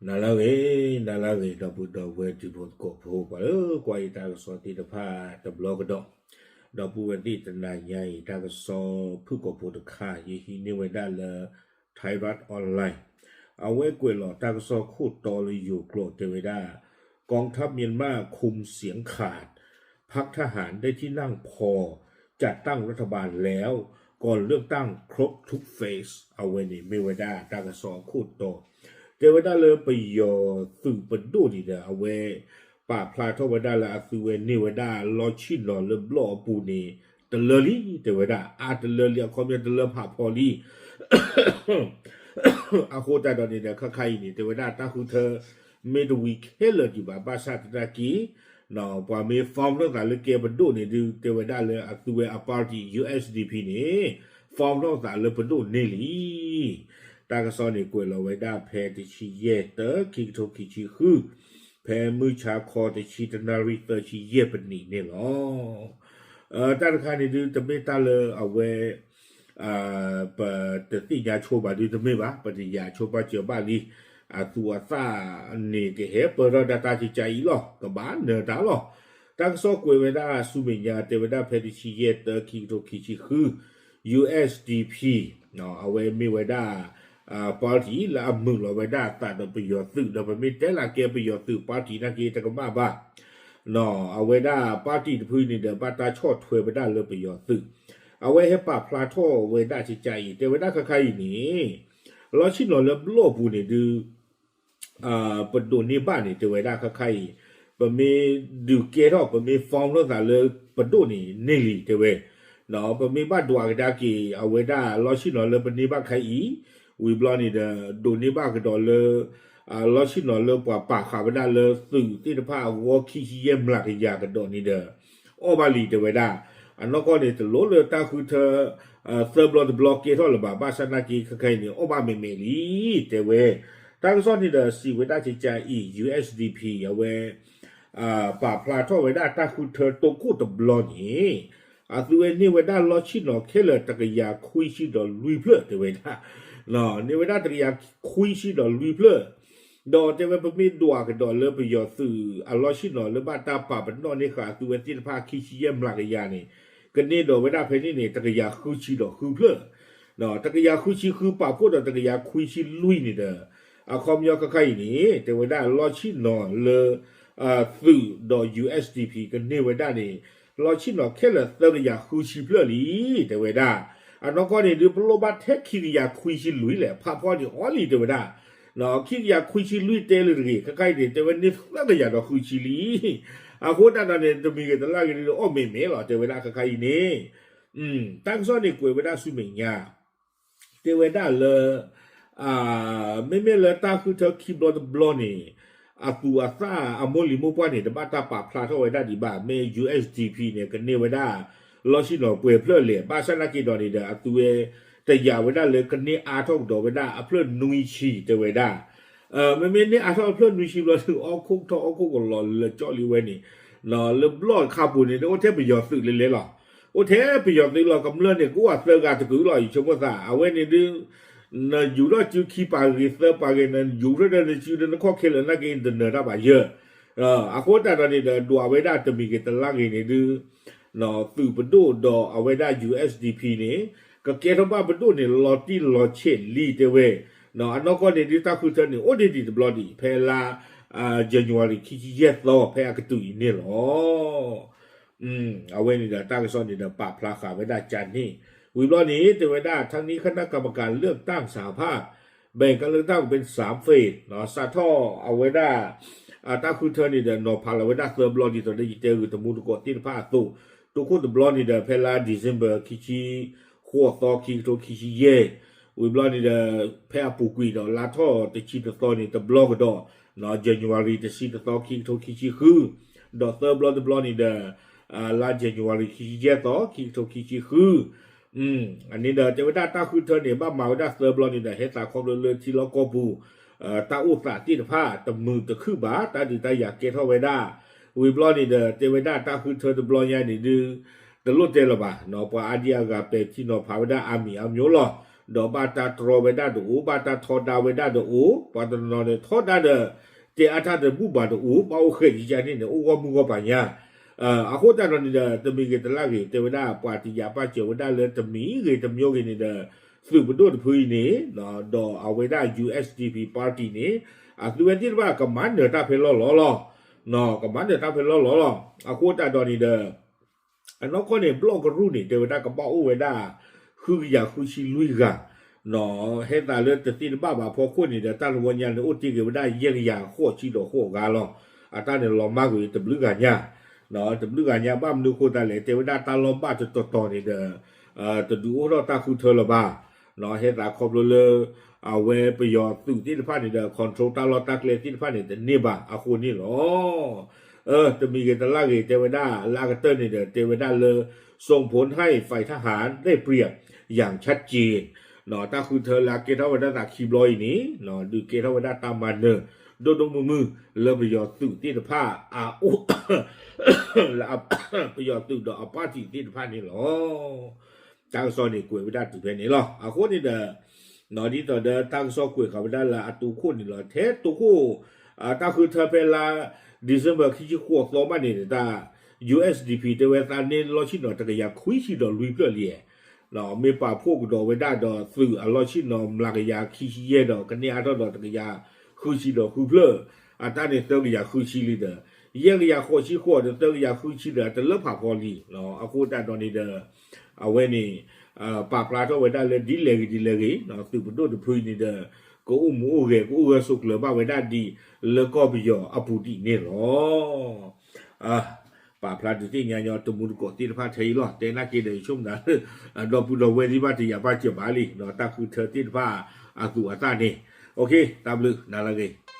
နၤလၢအဂ့ၤ, နၤလၢအဂ့ၤ ဒီပုၢ်ဒီဝဲၢ်တံၤဖိသကိးဖိ ပှၤလၢကွၢ်ယတၢ်ကစီၣ်သ့ၣ်တဖၣ်တဘျီကဒီး, ဒီပုၢ်ဝဲၢ်သ့ၣ်တနၤညါအံၤ တၢ်ကစီၣ်ဖုၣ်ကိာ်ဖိတခါ ယဟံးန့ၢ်ဝဲဒၣ်လၢ Thai Rat Online အဝဲကွဲးလီၤတၢ်ကစီၣ်ခိၣ်တီလၢယိၤကျိာ်တဲဝဲဒၣ် กองทัพเมียนมาคุมเสียงขาด พรรคทหารได้ที่นั่งพอ จัดตั้งรัฐบาลแล้ว ก่อนเลือกตั้งครบทุกเฟส အဝဲန့ၣ်မ့ၢ်ဝဲဒၣ်တၢ်ကစီၣ်အခိၣ်တီ တဲဝဲဒၣ်လၢပယီၤသုးပဒိၣ်န့ၣ်ဒီး အဝဲပာ်ဖျါထီၣ်ဝဲဒၣ်လၢအသုဝဲန့ၢ်ဝဲဒၣ်လီဆ့ၣ်နီၤလၢဘျီၣ်အပူၤန့ၣ် တလၢလံ တဲဝဲဒၣ် အါတလၢလံ အခီပညီတလၢဖးဖီလံ အဃိသတးဒီးန့ၣ်ဒီး ခါခါအံၤန့ၣ် တဲဝဲဒၣ်တၢ်ဃုထၢ မ့ၢ်တဝံၤခဲလၢာ်ဒံးဘၣ် ဘၣ်ဆၣ်သနာ်က့ ပှၤမ့ၢ် form ထီၣ်သးလၢကဲပဒိၣ်န့ၣ်ဒုး တဲဝဲဒၣ်လၢအသုဝဲအ party U S D P န့ၣ် form ထီၣ်သးလၢပဒိၣ်န့ၢ်လံ တၢ်ကစီၣ်န့ၣ် ကွဲးလီၤဝဲဒၣ်ဖဲတဆံယဲၢ်သၢ ခံကထိခံဆံဃု ဖဲမုၢ်ဆါခီတဆံတနၣ်ရံၣ်သၢဆံယဲၢ်ပနံးန့ၣ်လီၤ. တၢ်တခါန့ၣ်ဒုး တမ့ၢ်တၢ်လၢအဝဲ ပတသ့ၣ်ညါဆိဘၣ်ဒုးတမ့ၢ်ဘၣ်, ပတယာ်ဆိဘၣ်စၢၤဘၣ်လံ. အသူးအသၣ်န့ၣ်ကဟဲပၢၢ်ထီၣ်ဒၣ်တၢ်ကကါအံၤလီၤ, ကဘၣ်နၢၤတၢ်လီၤ. တၢ်ကစီၣ်ကွဲးဝဲဒၣ်ဆူမဲာ်ညါ တဲဝဲဒၣ်ဖဲတဆံယဲၢ်သၢ ခံကထိခံဆံဃု U S D P အဝဲမ့ၢ်ဝဲဒၣ် party လၢအမုာ်လီၤဝဲဒၣ်အသးဒီးပယီၤသုး ဒီးပမ့ၢ်တဲလၢကဲပယီၤသုး party နာ်က့တကမၣ်ဘၣ် အဝဲဒၣ် party တဖုန့ၣ်ဒီး ဘၣ်တၢ်ဆီၣ်ထွဲဝဲဒၣ်လၢပယီၤသုး, အဝဲဟဲပာ်ဖျါထီၣ်ဝဲဒၣ်ကကါအံၤ တဲဝဲဒၣ်ခါခါအံၤန့ၣ် လီဆ့ၣ်နီၤလၢဘျီၣ်ပူၤန့ၣ်ဒုး ပဒိးန့ၢ်ဘၣ်န့ၣ် တဲဝဲဒၣ်ခါခါအံၤ ပမ့ၢ်ဒုးကဲထီၣ် ပမ့ၢ် form ထီၣ်သးလၢပဒိၣ်န့ၣ်န့ၢ်လံ တဲဝဲ ပမ့ၢ်ဘၣ်ဒွးကဒါက့ၤ အဝဲဒၣ်လီဆ့ၣ်နီၤလၢပန့ၢ်ဘၣ်ခါအံၤ ဝံၤဘျီန့ၣ်ဒီး ဒိးန့ၢ်ဘၣ်ကဒီးလၢ လီဆ့ၣ်နီၤလၢပှၤပာ်ဃာ်ဝဲဒၣ်လၢသုးသ့ၣ်တဖၣ်အဂီၢ်ခံဆံယဲၢ်မျးကယၤကဒီးန့ၣ်ဒီး အီၣ်ဘၣ်လံတဲဝဲဒၣ်, အနီၢ်ကီၢ်န့ၣ် တလိၣ်လၢတၢ်ဃုထၢ သၢဘျီတဘျီကဲထီၣ်လၢၤဘၣ်, ဘၣ်ဆၣ်နာ်က့ ခဲခါအံၤန့ၣ် အီၣ်ဘၣ်မဲာ်မဲာ်လံ တဲဝဲ, တၢ်ကစီၣ်န့ၣ်ဒီးစံးဝဲဒၣ်ကကါအံၤ U S D P အဝဲ ပာ်ဖျါထီၣ်ဝဲဒၣ်တၢ်ဃုထၢတိခိၣ်တဘျီန့ၣ် အသုဝဲန့ၢ်ဝဲဒၣ်လီဆ့ၣ်နီၤခဲလၢာ်တကယၤခွံဆံဒီးလွံၢ်ဖျၢၣ်တဲဝဲဒၣ်, န့ၢ်ဝဲဒၣ်တကယၤခွံဆံဒီးလွံၢ်ဖျၢၣ်, ဒီးတဲဝဲပမ့ၢ်ဒွးကဒီးလၢပယီၤသုးအလီဆ့ၣ်နီၤလၢဘၣ်တၢ်ပာ်ပနီၣ်န့ၢ်ဃာ်အသုဝဲသ့ၣ်တဖၣ်ခံဆံယဲၢ်မျးကယၤန့ၣ် ကန့ၢ်ဒီးဝဲဒၣ်ဖဲန့ၣ်န့ၣ် တကယၤဃုဆံဒီးဃုဖျၢၣ်, တကယၤဃုဆံဃုပာ်ဖှိၣ်ဒီးတကယၤခွံဆံလွံၢ်န့ၣ်ဒီး အခီပညီခါခါအံၤန့ၣ် တဲဝဲဒၣ်လီဆ့ၣ်နီၤလၢ သုးဒီး U S D P ကန့ၢ်ဝဲဒၣ်န့ၣ် လီဆ့ၣ်နီၤခဲလၢာ်သၢကယၤဃုဆံဖျၢၣ်လံ တဲဝဲဒၣ်, အနီၢ်ကီၢ်န့ၣ်ဒုးပလိၣ်ဘၣ်ထဲခံကယၤခွံဆံလွံၢ်လဲၣ် ဖးဖီန့ၣ်အီၣ်လံတဲဝဲဒၣ်, ခံကယၤခွံဆံလွံၢ်တဲလၢတဂ့ၤ ခါခါအံၤန့ၣ် တဲဝဲန့ၢ်သၢကယၤဒီးဃုဆံလံ, အဃိသတးဒီးန့ၣ် တမံၤဂ့ၤတလၢ်ဂ့ၤဒုးအီၣ်မဲာ်မဲာ်လီၤ တဲဝဲဒၣ်ခါခါအံၤန့ၣ်, တၢ်ကစီၣ်န့ၣ်ကွဲးဝဲဒၣ်ဆူမဲာ်ညါ တဲဝဲဒၣ်လၢ မ့မ့ၢ်လၢတၢ်ဃုထၢခံဘျီတဘျီန့ၣ် အသူးအသၣ်အမိၢ်လံၤမိၢ်ပှၢ်န့ၣ် တဘၣ်တၢ်ပာ်ဖျါထီၣ်ဝဲဒၣ်ဒံးဘၣ် မ့ၢ် U S D P န့ၣ် ကန့ၢ်ဝဲဒၣ် လီဆ့ၣ်နီၤပှဲၤဖျၢၣ်လဲၣ် ဘၣ်ဆၣ်နာ်က့ဒီးန့ၣ်ဒီး အသုဝဲ တယာ်ဝဲဒၣ်လၢကန့ၢ်အါထီၣ်ကဒီးဝဲဒၣ်အဖျၢၣ်နွံဆံ တဲဝဲဒၣ် မ့မ့ၢ်န့ၢ်အါထီၣ်အဖျၢၣ်နွံဆံဘျီ အီၣ်ခိၣ်ထီၣ်အီၣ်ခိၣ်ကလီၤလၢာ်ကၠီလံဝဲန့ၣ်, လၢဘျီၣ်ခါပူၤန့ၣ် အိၣ်ထဲပယီၤသုးလဲၤလဲၤလီၤ, အိၣ်ထဲပယီၤသုးလီၤ ကမျၢၢ်န့ၣ် ကအိၣ်အသၢဂၤတကုာ်လီၤ ယဆိကမိၣ်သး အဝဲန့ၣ်ဒုး နယူၤထီၣ်စုခံပာ်ဂ့ၤသၢပာ်ဂ့ၤ နယူၤထီၣ်ဒီးနစုဒီးနခီၣ်ခဲလၢာ်နာ်က့ တနၢၤတၢ်ဘၣ်ယၢၢ် အဃိသတးဒီးန့ၣ်ဒီး ဒွးဝဲဒၣ်တမံၤဂ့ၤတလၢ်ဂ့ၤန့ၣ်ဒုး သုးပဒိၣ်ဒီးအဝဲဒၣ် U S D P န့ၣ် ကကဲထီၣ်ဘၣ်ပဒိၣ်န့ၣ် လီၤတံၢ်လီၤဆဲးလံတဲဝဲ, အနီၢ်ကီၢ်န့ၣ်ဒုး တၢ်ဃုထၢန့ၣ် အိၣ်ဒံးဒံးတဘျီဒံး ဖဲလါ January ခံဆံယဲၢ်သီ ဖဲအကတုၤအံၤန့ၣ်လီၤ. အဝဲန့ၣ်ဒီးတၢ်ကစီၣ်န့ၣ်ဒီးပာ်ဖျါဃာ်ဝဲဒၣ်ကန့ၣ်, ဝံၤဘျီန့ၣ် တဲဝဲဒၣ် ทั้งนี้คณะกรรมการเลือกตั้งสหภาพ แบ่งการเลือกตั้งเป็นสามเฟส စးထီၣ်အဝဲဒၣ် တၢ်ဃုထၢန့ၣ်ဒီး နီၤဖးလီၤဝဲဒၣ်သၢဘျီ ဒ်သိးဒီးယတဲဂ့ၢ်တမူတကိးသ့ၣ်တဖၣ်အသိး, တိခိၣ်တဘျီန့ၣ်ဒီး ဖဲလါ December ခံဆံဃိးသီ ခံကထိခံဆံယဲၢ်, ဝံၤဘျီန့ၣ်ဒီး ဖဲအပူၤကွံာ်ဒီး လါထီၣ်တဆံတသီန့ၣ် တဘျီကဒီး, January တဆံတသီ ခံကထိခံဆံဃု, ဒီးသၢဘျီတဘျီန့ၣ်ဒီး လါ January ခံဆံယဲၢ်သီ ခံကထိခံဆံဃု အန့ၣ်ဒီးတဲဝဲဒၣ်တၢ်ဃုထၢန့ၣ် ဘၣ်မၤဝဲဒၣ်သၢဘျီန့ၣ်ဒီး ဟဲသးခီဖျိလၢထံလီၢ်ကီၢ်ပူၤ တၢ်အိၣ်သးသ့ၣ်တဖၣ် တမုာ်တခုၣ်ဘၣ် တၢ်ဒုးတၢ်ယၤကဲထီၣ်ဝဲဒၣ်, ဝံၤဘျီန့ၣ်ဒီး တဲဝဲဒၣ်တၢ်ဃုထၢတဘျီညါန့ၣ်ဒုး တလိၣ်တဲလၢၤဘၣ်, ပှၤအါဒံအါဂၤပဲာ်ထံနီၤဖးဝဲဒၣ်အါမံၤအါမျိၤလီၤ. ဒီးဘၣ်တၢ်တြီဝဲဒၣ်တအိၣ်, ဘၣ်တၢ်ထီဒါဝဲဒၣ်တအိၣ်, ပှၤတနီၤနီၤန့ၣ် ထီဒါဒီး တဲအါတၢ်တဘူၣ်ဘၣ်တအိၣ်, ဘၣ်အိၣ်ဃဲးယကန့ၣ်န့ၣ် အိၣ်ဂီၢ်မုၢ်ဂီၢ်ပာ်ညါ. အဃိသတးဒီးန့ၣ်ဒီး တမံၤဂ့ၤတလၢ်ဂ့ၤ တဲဝဲဒၣ် ပှၤတယာ်ဘၣ်စၢၤဝဲဒၣ်လၢတမံၤဂ့ၤတမံၤဂ့ၤန့ၣ်ဒီး သုးပဒိၣ်တဖုအံၤန့ၣ် ဒီးအဝဲဒၣ် ယူႇအၢၣ်စၣ်ဒီးပံၣ် party န့ၣ် အသုဝဲသ့ၣ်တဖၣ်ကမၤနၢၤတၢ်ဖဲလီၢ်လီၤလီၤ. ကမၤနၢၤတၢ်ဖဲလီၢ်လီၤလီၤ. အဃိသတးဒီးန့ၣ်ဒီး အနီၢ်ကီၢ်န့ၣ် ဘျီၣ်ကရူၢ်န့ၣ် တဲဝဲဒၣ်ကဘၣ်အိၣ်ဝဲဒၣ် ဃုကယၤဃုဆံလွံၢ်ဂၤ, ဟဲသးလၢတသ့တဘၣ်ဘၣ်အဖီခိၣ်န့ၣ်ဒီး တၢ်လီၤဝဲညါန့ၣ် အိၣ်တ့ၢ်က့ၤဝဲဒၣ်ယဲၢ်ကယၤဃိးဆံဒီးဃိးဂၤလီၤ. အတၢ်န့ၣ်လီၤမၢ်ကွံာ်တဘျုးဂၤညါ, တဘျုးဂၤညါဘၣ်မနုၤအဃိသတးလဲၣ် တဲဝဲဒၣ်တၢ်လီၢ်ဘၣ်တတီၤတီၤန့ၣ်ဒီး တဒုးအိၣ်ထီၣ်တၢ်ဃုထၢလၢၤဘၣ်. ဟဲသးခီဖျိလၢ အဝဲပယီၤသုးသ့ၣ်တဖၣ်န့ၣ်ဒီး control တၢ်လီၢ်တၢ်ကျဲသ့ၣ်တဖၣ်န့ၣ် တန့ၢ်ဘၣ်အဃိန့ၣ်လီၤ. တမံၤဂ့ၤတလၢ်ဂ့ၤ တဲဝဲဒၣ်လၢအကတၢၢ်န့ၣ်ဒီး တဲဝဲဒၣ်လၢ ส่งผลให้ฝ่ายทหารได้เปรียบอย่างชัดเจน တၢ်ဃုထၢလၢအကဲထီၣ်ဝဲဒၣ်သးခံဘျီအံၤန့ၣ် ဒုးကဲထီၣ်ဝဲဒၣ်တၢ်မၤနၢၤ ဒိၣ်ဒိၣ်မုၢ်မုၢ် လၢပယီၤသုးသ့ၣ်တဖၣ်အအိၣ် လၢ ပယီၤသုးဒီးအ party သ့ၣ်တဖၣ်န့ၣ်လီၤ. တၢ်ကစီၣ်န့ၣ်ကွဲးဝဲဒၣ်တုၤဖဲန့ၣ်လီၤ. အဃိန့ၣ်ဒီး ဒ်သိးဒီးတၢ်ကစီၣ်ကွဲးဃာ်ဝဲဒၣ်လၢအတိခိၣ်န့ၣ်လီၤ. ထဲတိခိၣ် တၢ်ဃုထၢဖဲလါ December ခံဆံဃိးသီဘၣ်န့ၣ်ဒီး တၢ် ယူႇအၢ်စၣ်ဒီးပံၣ် တဲဝဲသးန့ၢ်လီၢ်ဆ့ၣ်နီၤတကယၤခွံဆံဒီးလွံၢ်ဖျၢၣ်လံ. မ့ၢ်ပာ်ဖှိၣ်ကဒီးဝဲဒၣ်ဒီးသုးအလီၢ်ဆ့ၣ်နီၤမျးကယၤခံဆံယဲၢ်ဒီး ကန့ၢ်အါထီၣ်ဒီးတကယၤဃုဆံဒီးဃုဖျၢၣ်, အတၢ်န့ၣ်သၢကယၤဃုဆံလံဒီး ယဲၢ်ကယၤဃိးဆံဃိးဒီးသၢကယၤဃုဆံဒီး တလၢဖးဖီလံ. အဃိသတးဒီးန့ၣ်ဒီး အဝဲန့ၣ် ပာ်ဖျါထီၣ်ဝဲဒၣ်လၢဒ်လဲၣ်ဂ့ၤဒ်လဲၣ်ဂ့ၤ သုးပဒိၣ်တဖုအံၤန့ၣ်ဒီး ကအိၣ်မူအိၣ်ဂဲၤ ကအိၣ်ဂၢၢ်ဆိးကျၢၤဘၣ်ဝဲဒၣ်ဒ်လၢကီၢ်ပယီၤအပူၤဒံးန့ၣ်လီၤ. ပာ်ဖျါဒုးသ့ၣ်ညါညီတမူတကိးသ့ၣ်တဖၣ်ထဲအံၤလီၤ. တဲနာ်က့ဒီး ယဆိကမိၣ်ဒၣ်လၢ ဒီပုၢ်ဒီဝဲၢ်သ့ၣ်ဘၣ်တယာ်ဘၣ်စၢၤဘၣ်လံ တၢ်ဃုထၢသ့ၣ်တဖၣ်အသူးအသၣ်န့ၣ်. တၢ်ဘျုးနၤလၢအဂ့ၤ.